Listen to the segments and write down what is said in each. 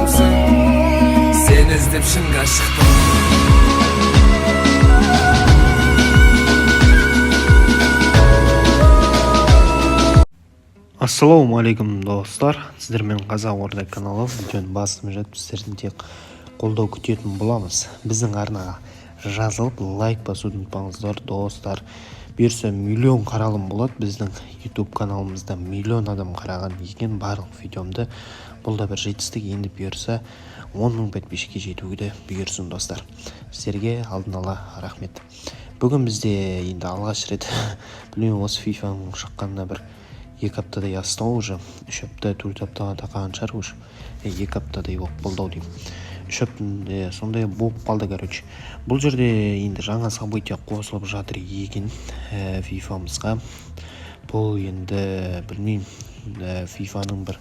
адамсың. Сені іздеп шыңға шықтым. Ассалаумағалейкум, достар! Сіздермен Қазақ Орда каналы. Видеоны басып жатып, сіздерден тек қолдау күтетін боламыз. Біздің арнаға жазылып, лайк басуды ұмытпаңыздар, достар. Бұйырса, миллион қаралым болады. Біздің YouTube каналымызда миллион адам қараған екен барлық видеомды. Бұл да бір жетістік. Енді бұйырса, 10 мың подписчикке жетуге де бұйырсын, достар. Сіздерге алдын ала рахмет. Бүгін бізде енді алғаш рет, білмеймін, осы фифаның шыққанына бір 2 аптадай асты ғой уже, 3 апта, 4 аптаға тақаған шығар уже. 2 аптадай болып болды ау деймін, 3 апта сондай болып қалды. Короче, бұл жерде енді жаңа событие қосылып жатыр екен фифамызға. Бұл енді, білмеймін, фифаның бір,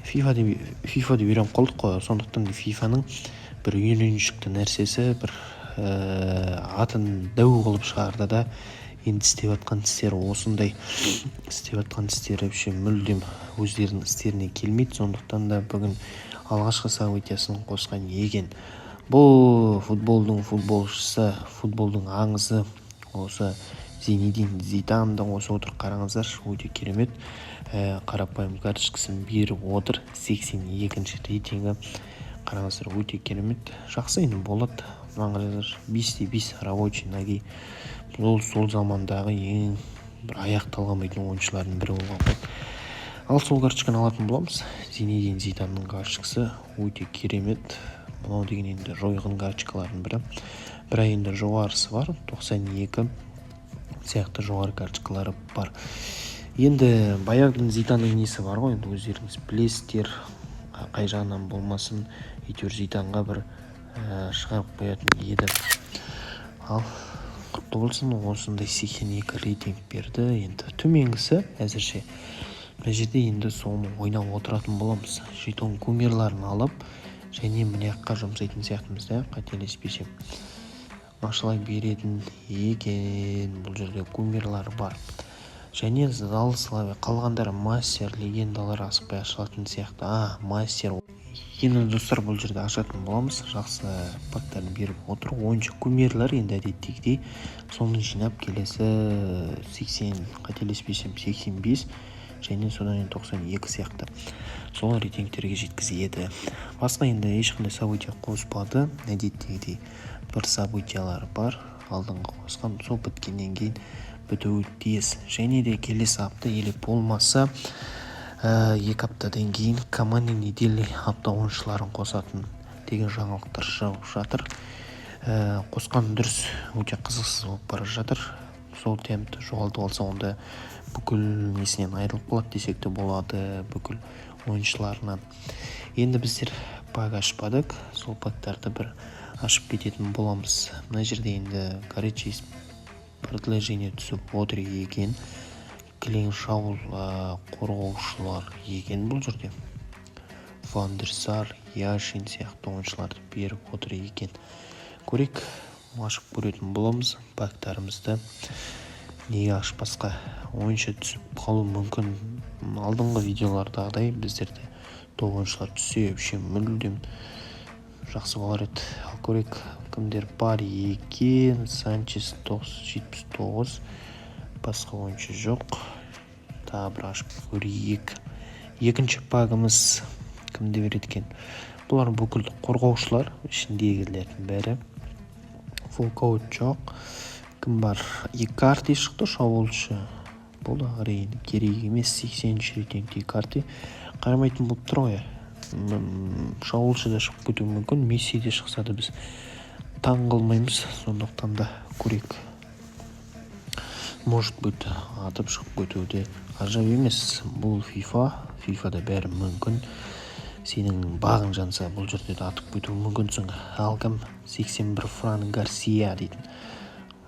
фифа деп, фифа деп үйреніп қалдық қой, сондықтан фифаның бір үйреншікті нәрсесі, бір атын дәу қылып шығарды да. Енді істеп жатқан істері осындай, істеп жатқан істері вообще мүлдем өздерінің істеріне келмейді. Сондықтан да бүгін алғашқы событиясын қосқан екен. Бұл футболдың футболшысы, футболдың аңызы, осы Зинедин Зиданды қосып отыр. Қараңыздаршы, өте керемет. Қарапайым карточкасын беріп отыр, 82 рейтингі. Қараңыздар, өте керемет, жақсы енді болады. Мынаны қараңыздаршы, 5 те 5 рабочий ноги. Бұл сол замандағы ең бір аяқ талғамайтын ойыншылардың бірі болған ғой. Ал сол карточканы алатын боламыз. Зинедин Зиданның карточкасы өте керемет. Мынау деген енді жойқын карточкалардың бірі, бірақ енді жоғарысы бар, 92 сияқты жоғары карточкалары бар. Енді баяғыдан Зиданның несі бар ғой, енді өздеріңіз білесіздер, қай жағынан болмасын, әйтеуір Зиданға бір шығарып қоятын еді. Ал құтты болсын, осындай 82 рейтинг берді. Енді төменгісі әзірше мына жерде. Енді соны ойнап отыратын боламыз. Жетон кумирларын алып және мына жаққа жұмсайтын сияқтымыз да, қателеспесем, ақшалай беретін екен. Бұл жерде кумирлар бар және зал славы, қалғандары мастер, легендалар асықпай ашылатын сияқты. А, мастер. Енді, достар, бұл жерде ашатын боламыз. Жақсы пактарын беріп отыр. Ойыншы кумирлар енді әдеттегідей, соны жинап, келесі 80, қателеспесем, 85 және содан кейін 92 сияқты сол рейтингтерге жеткізеді. Басқа енді ешқандай событие қоспады. Әдеттегідей бір событиялар бар алдыңғы қосқан, сол біткеннен кейін бітуі тиіс. Және де келесі апта или болмаса 2 аптадан кейін команда недели, апта ойыншыларын қосатын деген жаңалықтар шығып жатыр. Қосқан дұрыс, өте қызықсыз болып бара жатыр. Сол темпті жоғалтып алса, онда бүкіл несінен айырылып қалады десек те болады, бүкіл ойыншыларынан. Енді біздер пак ашпадық, сол пактарды бір ашып кететін боламыз. Мына жерде енді горячий предложение түсіп отыр екен. Кілең шабуыл қорғаушылар екен. Бұл жерде Ван дер Сар, Яшин сияқты ойыншыларды беріп отыр екен. Көрейік, ашып көретін боламыз пактарымызды. Неге ашпасқа? Ойыншы түсіп қалуы мүмкін. Алдыңғы видеолардағыдай біздерде топ ойыншылар түссе, вообще мүлдем жақсы болар еді. Ал көрейік, кімдер бар екен. Санчес 79, басқа ойыншы жоқ. Тағы бір ашып көрейік. Екінші пагымыз кімді береді екен? Бұлар бүкіл қорғаушылар, ішіндегілердің бәрі. Волкаут жоқ. Кім бар? Икарди шықты, шабуылшы. Бұл да қарай енді керек емес. 83 рейтингте Икарди қарамайтын болып тұр ғой. Шабуылшы да шығып кетуі мүмкін. Месси де шықса да, біз таң қалмаймыз. Сондықтан да көрейік. Может быть, атып шығып кетуі де ғажап емес. Бұл ФИФА, ФИФАда бәрі мүмкін. Сенің бағың жанса, бұл жерде де атып кетуі мүмкінсің. Ал кім? 81 Фран Гарсия дейтін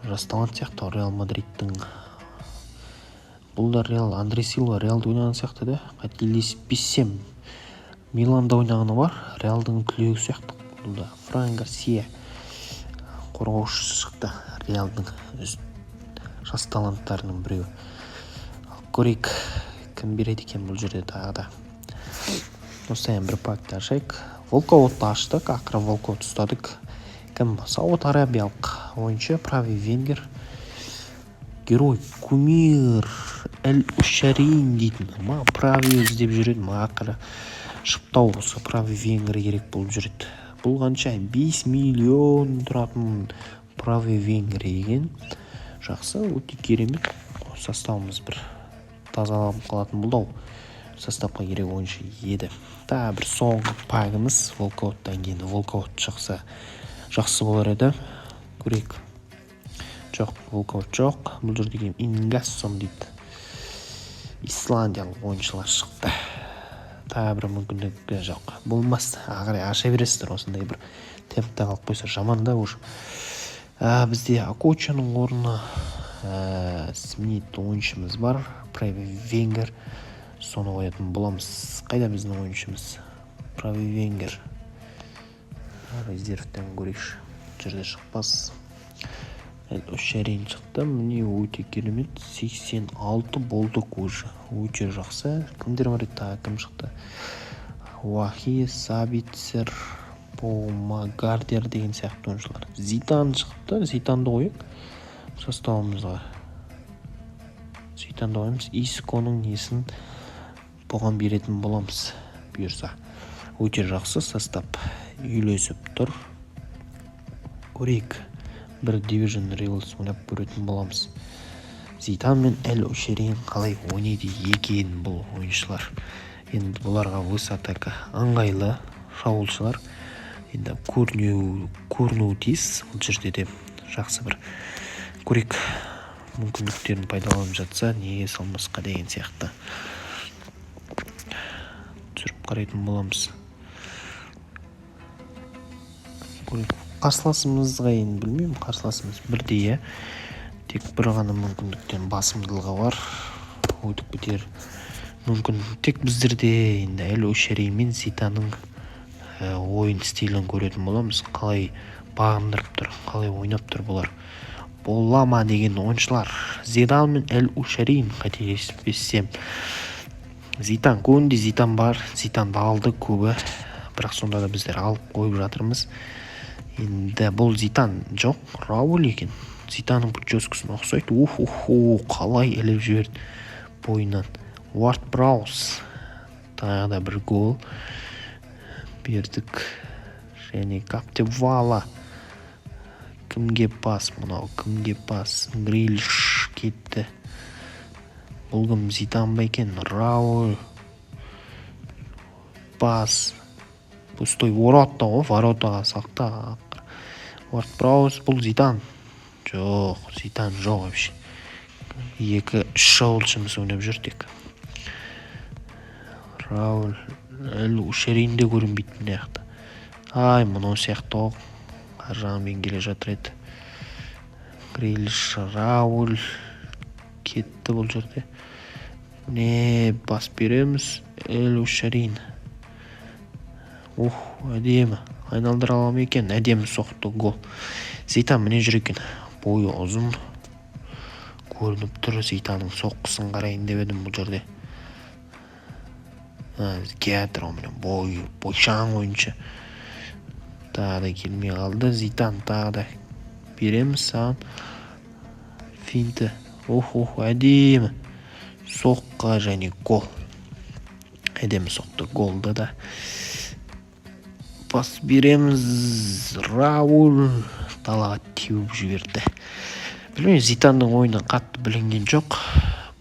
жас талант сияқты Реал Мадридтің. Бұл да Реал, Андре Силва Реалда ойнаған сияқты да, қателеспесем. Миланда ойнағаны бар, Реалдың түлегі сияқты бұл да. Фран Гарсия қорғаушы шықты, Реалдың жас таланттарының біреуі. Ал көрейік, кім береді екен бұл жерде тағы да. Достар, енді бір пакті ашайық. Walkout ты аштық, ақыры walkout ұстадық. Кім? Сауд Арабиялық ойыншы, правый вингер, герой, кумир, Эль Ушарин дейтін. Ма, правый іздеп жүр едім, ақыры шықты ау. Осы правый вингер керек болып жүреді. Бұл қанша? 5 миллион тұратын правый вингер екен. Жақсы, өте керемет. Составымыз бір тазаланып қалатын болды ау. Составқа керек ойыншы еді. Тағы бір соңғы пагіміз. Walkout тан кейін walkout шықса, жақсы болар еді. Көрейік. Жоқ, walkout жоқ. Бұл жерде кім? Ингассон дейді, исландиялық ойыншылар шықты. Тағы бір мүмкіндік жоқ, болмас. Ары қарай аша бересіздер. Осындай бір темпте қалып қойса, жаман да уже. Бізде Акочаның орнына сменить ойыншымыз бар, правый вингер, соны қоятын боламыз. Қайда біздің ойыншымыз, правый вингер? Резервтен көрейікші. Бұл жерде шықпас. Ушарин шықты, міне, өте керемет. 86 болдық уже, өте жақсы. Кімдер бар еді? Тағы кім шықты? Уахи, Сабицер, Гардер деген сияқты ойыншылар. Зидан шықты. Зиданды қояйық составымызға, Зитанды қоямыз. Исконың несін бұған беретін боламыз, бұйырса. Өте жақсы состав үйлесіп тұр. Көрейік, бір Division Rivals ойнап көретін боламыз. Зидан мен Эль Ушерин қалай ойнайды екен? Бұл ойыншылар енді, бұларға высотака ыңғайлы, шабуылшылар енді көрінуі тиіс. Бұл жерде де жақсы бір көрейік. Мүмкіндіктерін пайдаланып жатса, неге салмасқа деген сияқты. Түсіріп қарайтын боламыз. Көрейік. Қарсыласымызға енді білмеймін, қарсыласымыз бірдей, иә, тек бір ғана мүмкіндіктен басымдылығы бар, өтіп кетер мүмкін. Тек біздерде енді Эль Ушери мен Зитаның ойын стилін көретін боламыз. Қалай бағындырып тұр, қалай ойнап тұр бұлар. Бола ма деген ойыншылар Зидан мен Эль Ушарин, қателеспесем. Зитан, көбінде Зитан бар. Зитанды алды көбі, бірақ сонда да біздер алып қойып жатырмыз. Енді бұл Зитан жоқ, Рауль екен. Зитанның прическасына ұқсайды. Ух, қалай іліп жіберді бойынан! Уард Браус, тағы да бір гол бердік. Және Каптевала. Кімге пас мынау, кімге пас? Грилиш кетті. Бұл кім, Зитан ба екен? Рауль, пас, пустой ворота ғой, воротаға сақта. Уард Браус. Бұл Зитан жоқ, Зитан жоқ вообще. Екі, үш шабуылшымыз ойнап жүр тек. Рауль, Эль Ушерин де көрінбейді мына жақта. Ай, мынау сияқты ғой, ар жағымен келе жатыр еді. Грилиш, Рауль кетті. Бұл жерде не бас береміз? Эль Ушарин. Ух, әдемі айналдыра ала ма екен? Әдемі соқты, гол! Зитан міне жүр екен, бойы ұзын көрініп тұр. Зитанның соққысын қарайын деп едім бұл жерде. Келатыр ғой, міне, бойы бойшаң ойыншы. Тағы да келмей қалды Зитан. Тағы да береміз саған финті. Ох, ох, әдемі соққы және гол! Әдемі соқты, голды да. Пас береміз, Рауль далаға теуіп жіберді. Білмеймін, Зитанның ойыны қатты білінген жоқ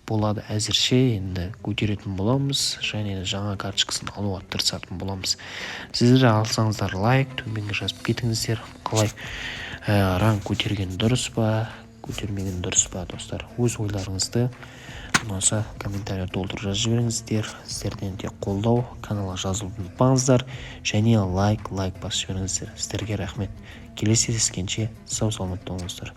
болады әзірше. Енді көтеретін боламыз және жаңа карточкасын алуға тырысатын боламыз. Сіздер алсаңыздар, лайк төменге жазып кетіңіздер. Қалай, ранг көтерген дұрыс па, көтермеген дұрыс па, достар? Өз ойларыңызды ұнаса, комментарий толтырып жазып жіберіңіздер. Сіздерден тек қолдау. Каналға жазылуды ұмытпаңыздар және лайк басып жіберіңіздер. Сіздерге рахмет. Келесі кездескенше сау саламатта болыңыздар.